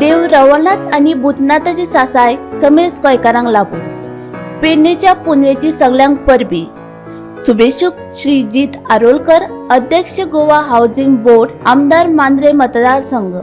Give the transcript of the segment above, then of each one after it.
देव रवळनाथ आनी भूतनाथाची सासाय समेस्त गोंयकारांक लाभूं. पेडणेच्या पुनवेची सगल्यांक परबी. शुभेच्छुक श्री जीत आरोलकर, अध्यक्ष, गोवा हाऊसिंग बोर्ड, आमदार, मांद्रे मतदारसंघ.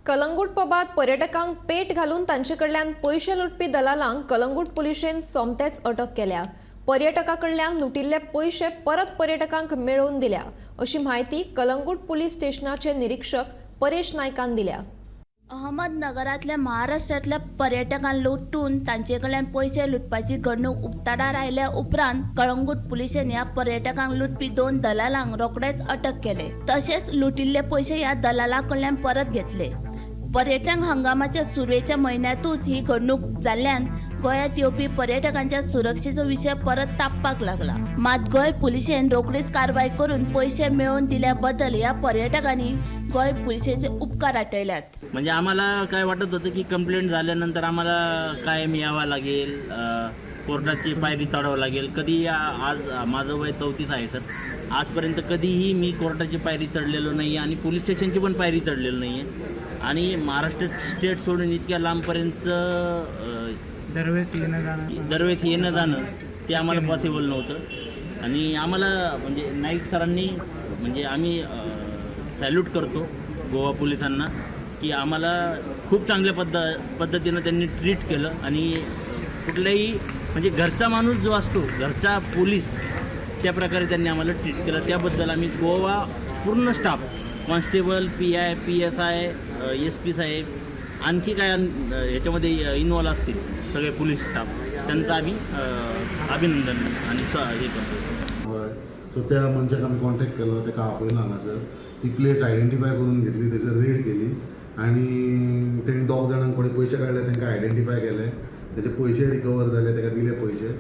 कलंगूट पबात पर्यटकांक पेट घालून तांचे कडल्यान पयशे लुटपी दलालांक कलंगूट पुलिशेन सोमतेच अटक केल्या. पर्यटका कडल्यान लुटिल्ले पयशे परत पर्यटकांक मेळोवन दिल्या, अशी म्हायती कलंगूट पुलीस स्टेशनाचे निरीक्षक परेश नायकान दिल्या. अहमदनगरांतल्या महाराष्ट्रांतल्या पर्यटकांक लुटून तांचे कडल्यान पयशे लुटपाची घडणूक उक्ताडार आयल्या उपरांत कळंगूट पुलिशेन ह्या पर्यटकांक लुटपी दोन दलालांक रोखडेच अटक केले. तशेंच लुटिल्ले पयशे ह्या दलालां कडल्यान परत घेतले. पर्यटन हंगामाच्या सुरवेच्या म्हयन्यांतूच ही घडणूक जाल्ल्यान गोंयांत येवपी पर्यटकांच्या सुरक्षेचो विशय परत तापपाक लागला. मात गोंय पुलिशेन रोखडीच कारवाय करून पयशे मेळोवन दिल्या बद्दल ह्या पर्यटकांनी गोंय पुलिशेचे उपकार आठयल्यात. म्हणजे आम्हाला काय वाटत होतं की कंप्लेंट झाल्यानंतर आम्हाला कायम यावं लागेल, कोर्टाची पायरी चढावं लागेल. कधी आज माझं वय 34 आहे सर, आजपर्यंत कधीही मी कोर्टाची पायरी चढलेलो नाही आणि पोलीस स्टेशनची पण पायरी चढलेलो नाही आहे. आणि महाराष्ट्र स्टेट सोडून इतक्या लांबपर्यंत दरवेळेस येणं जाणं दरवेळेस येणं जाणं ते आम्हाला पॉसिबल नव्हतं. आणि आम्हाला म्हणजे नाईक सरांनी, म्हणजे आम्ही सॅल्यूट करतो गोवा पोलिसांना की आम्हाला खूप चांगल्या पद्धतीनं त्यांनी ट्रीट केलं. आणि कुठल्याही म्हणजे घरचा माणूस जो असतो, घरचा पोलीस, त्या प्रकारे त्यांनी आम्हाला ट्रीट केलं. त्याबद्दल आम्ही गोवा पूर्ण staff, constable, PI, PSI, SP साहेब, आणखी काय याच्यामध्ये इन्वॉल्व असतील सगळे पोलीस स्टाफ, त्यांचं आम्ही अभिनंदन आणि हे करतो. हय, सो त्या मनशाक आमी कॉन्टेक्ट केलो, ताका आपयलो हांगासर, ती प्लेस आयडेंटिफाय करून घेतली, थंयसर रेड केली आनी तेणी दोग जाणांक कोणी पयशे काडले तांकां आयडेंटिफाय केले, तेचे पयशे रिकवर जाले, ताका दिले पयशे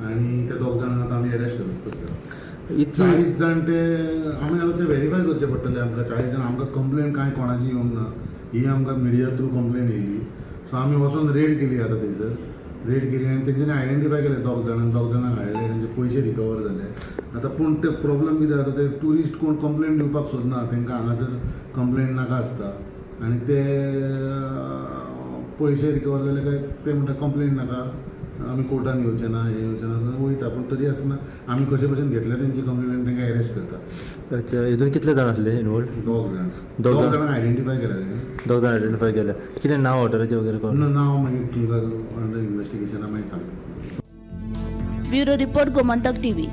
आनी त्या दोग जाणांक आतां आमी अरेस्ट करतले. इतली 40 जाण ते आमी आतां ते व्हेरीफाय करचे पडटले आमकां. 40 जाण आमकां कंप्लेन कांय कोणाची येवंक ना, ही आमकां मिडिया थ्रू कंप्लेन येयली. सो आमी वचोन रेड केली, आतां थंयसर रेड केली आनी तेंच्यांनी आयडेंटिफाय केले दोग जाणांक, दोग जाणांक हाडले, तेंचे पयशे रिकवर जाले. आतां पूण ते प्रॉब्लम कितें जाता, ते ट्युरिस्ट कोण कंप्लेन दिवपाक सोदना, तेंकां हांगासर कंप्लेन नाका आसता आनी ते पयशे रिकवर जाले काय ते म्हणटा कंप्लेन नाका, आमी कोर्टान येवचे ना, हें येवचें ना, वयता. पूण तरी आसतना आमी कशे भशेन घेतले तेंची कंप्लेन आनी तांकां एरेस्ट करता. अच्छा, हितून कितले जाण आसले इनवॉल्व? दोग जाण. दोग दोग जाण. जाणांक आयडेंटिफाय केल्या तेणी. दोग जाण आयडेंटिफाय केल्या. कितें नांव हॉटेलाचें वगैरे कळना? नांव मागीर तुमकां अंडर इन्वेस्टिगेशना मागीर सांगता. Bureau report, Gomantak TV.